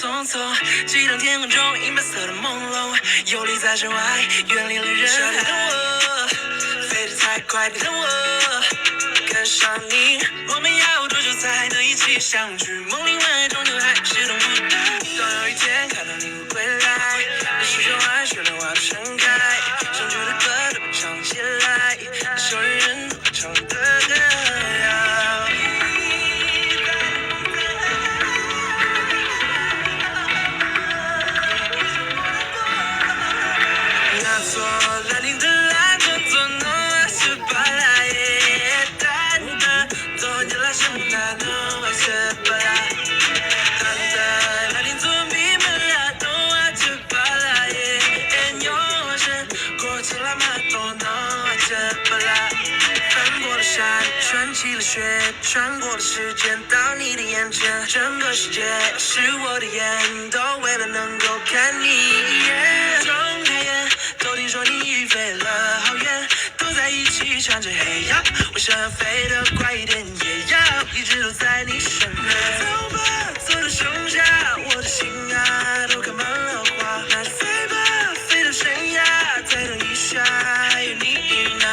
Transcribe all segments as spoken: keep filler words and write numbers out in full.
ཚོང་ཚོ། སྤྱིར་བཏང་ཐེངས་འགྲོ་ཡིན་པ་ཟེར་རྨོངས་ལོ། ཡོད་ལི་ཟ་ཞིང་བ། ཡོད་ལི་ལི་ར། ཧྥེ་རི་ཚ་ཁ་དི་ལ་བོ། ཀན་ཤང་ནི། 我们要多久才能一起相聚？梦里外终究还是等不到。总有一天看到你会归来，你是说爱，说的话都盛开，想唱的歌都唱起来。 翻过了山，穿起了雪，穿过了时间，到你的眼前，整个世界是我的眼，都为了能够看你一眼。睁开眼，头顶说你已飞了好远，都在一起穿着黑夜，为想要飞得快一点也要一直都在你身边。走吧，走到盛夏，我的心啊都开满了花，那就飞吧，飞到山崖，再等一下，还有你呢。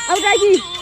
ཨའོ་བཀྲ་ཤིས།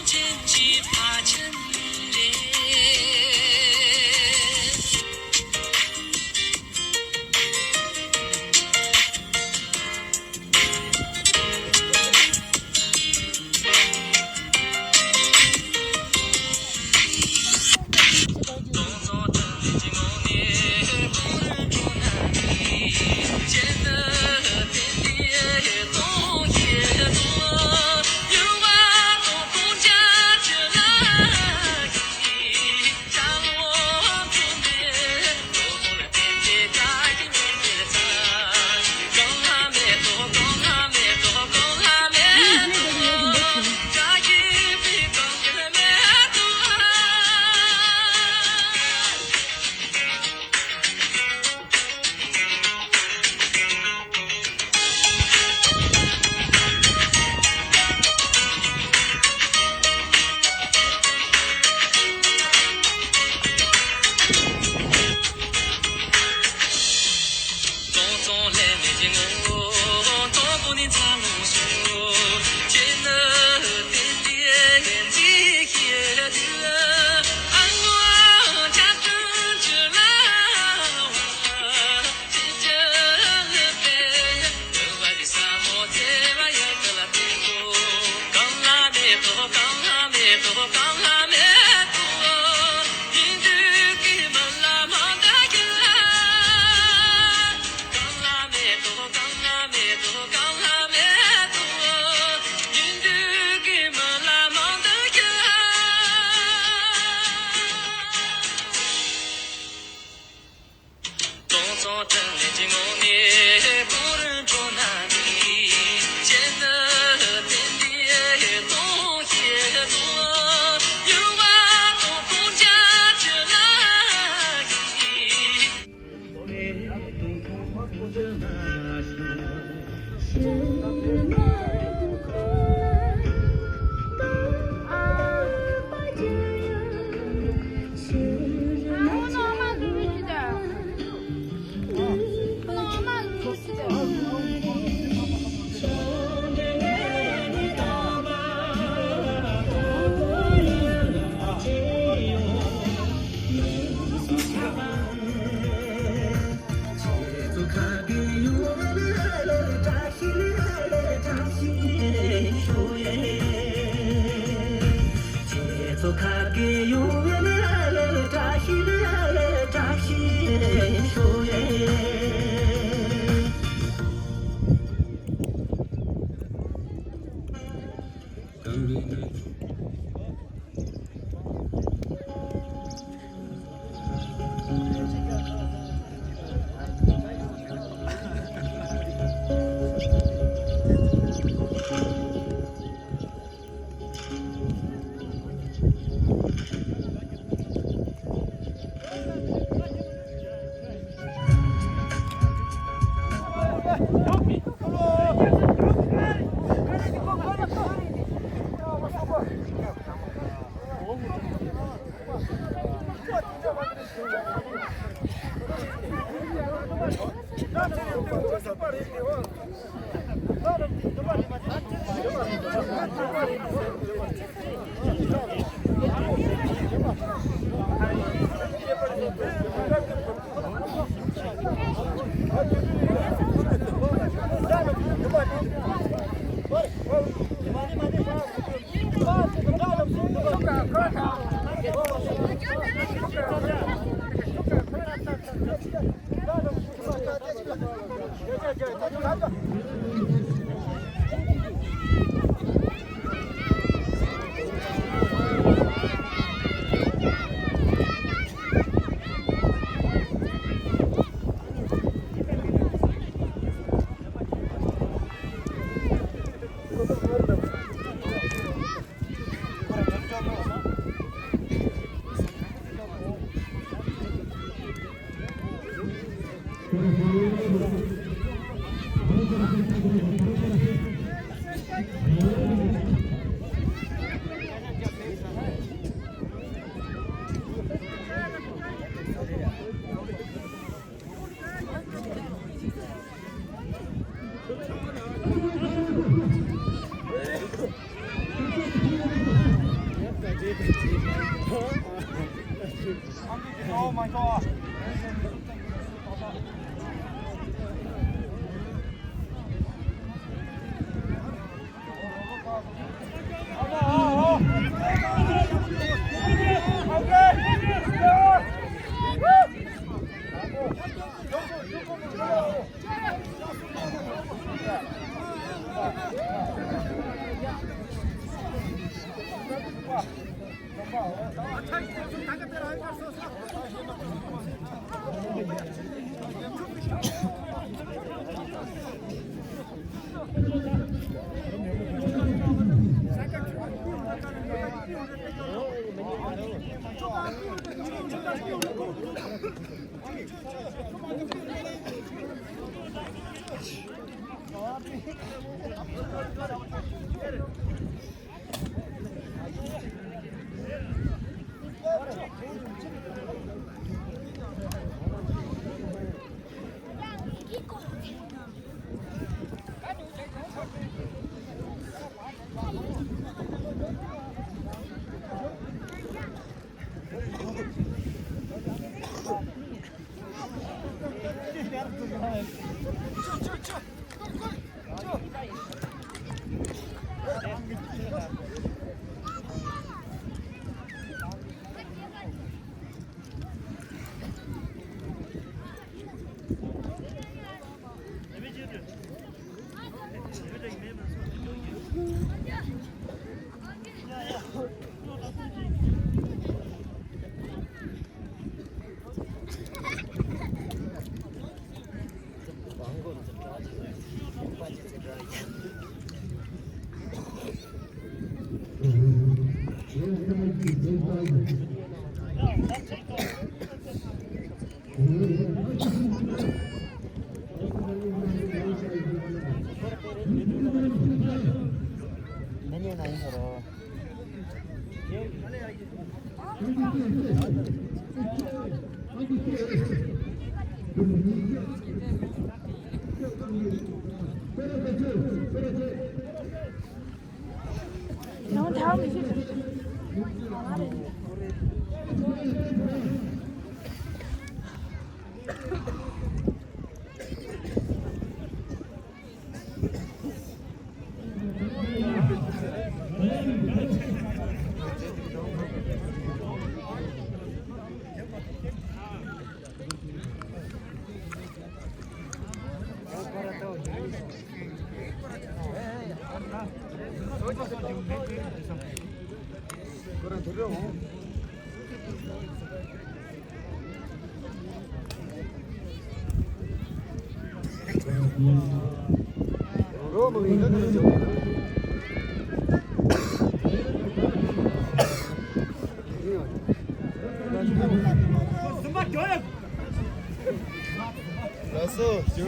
ལགས་སོ། ཇོ།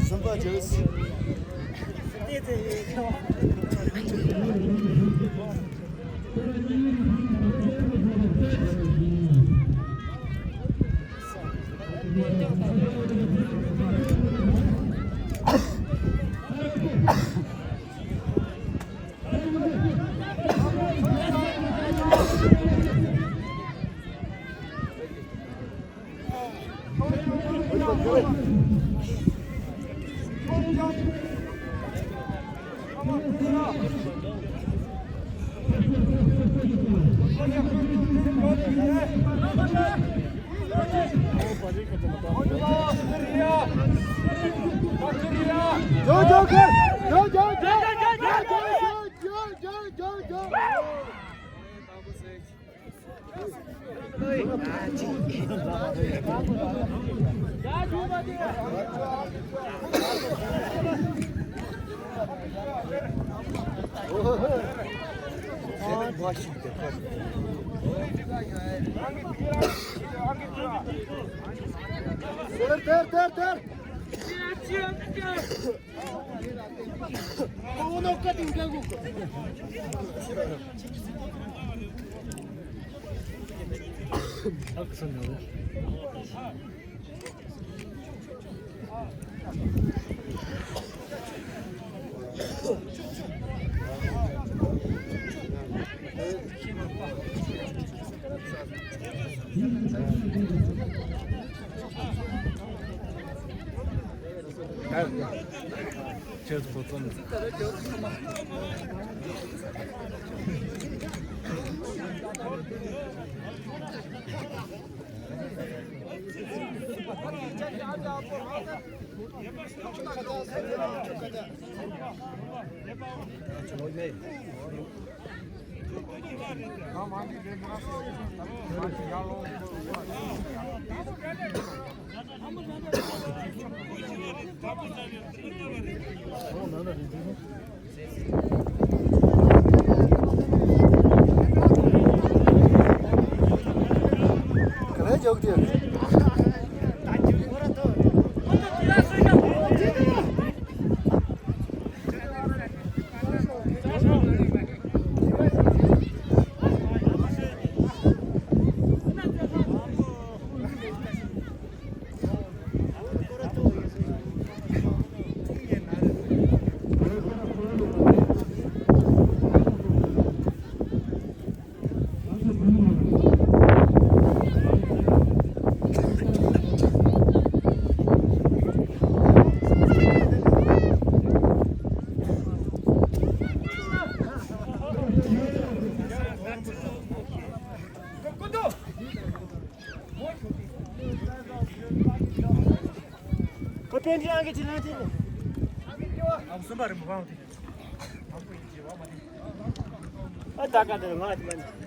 སུམ་པ་ཇོ། དེར་དེར་དེར་དེར། ག་རེ་འཇོག་དུས། པཎ་ཌི་ཨང་ཀི་ཅི་ལན་ཅི་ལེ། ཨ་གསུམ་པ་རིན་པོ་ཕང་དེ། ཨ་ད་ག་དེ་ང་དེ་མ་ནི།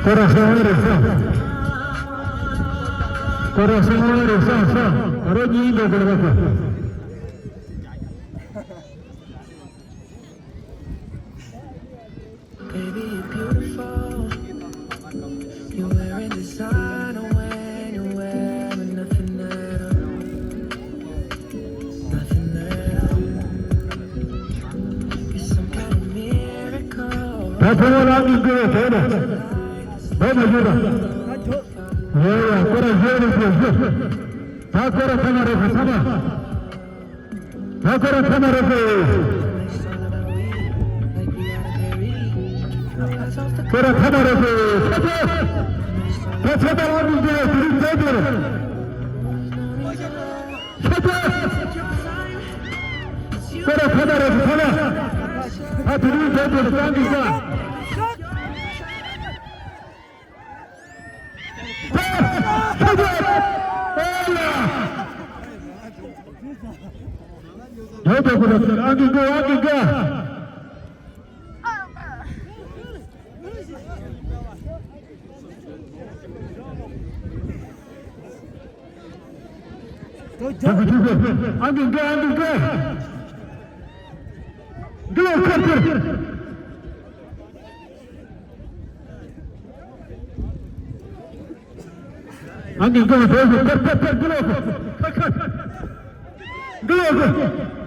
ཁོ་ར་ཤང་རེད་ཤང་། ཁོ་ར་ཤང་རེད་ཤང་ཤང་། ཨ་རོ་གཉིས་འདུག་གོ་ར་ཤང་། Baby, you're beautiful. You're wearing designer when you're wearing nothing at all. Nothing at all. You're some kind of miracle. ད་ཕོ་བ་ལ་ནི་འགྲོ་བ་དེ་ནི་བོད་མ་བརྗོད་པ། ཡ་ཡ་ཁོ་ར་བཞོན་རེད་བཞོན། ད་ཁོ་ར་ཁ་མ་རེད་ཁ་ཚ་མ། ད་ཁོ་ར་ཁ་མ་རེད་ཁོ། ཁོ་ར་ཁ་མ་རེད་ཁོ། ཁ་ཚ། ད་ཚ་ད་ཨ་མི་འདྲ་དེ་རིང་བསྡད་དེ་རེད། ཁ་ཚ། ཁོ་ར་ཁ་མ་རེད་ཁོ་ཁ་མ། ད་དེ་རིང་བསྡད་དེ་རེད་ཏང་གི་ཀ། ཨ་ནི་འགུལ་བ་འགྲོ་དགོས། ཁར་ཁར་ཁར་འགུལ་བ་དགོས། ཁར་ཁར་འགུལ་བ་དགོས།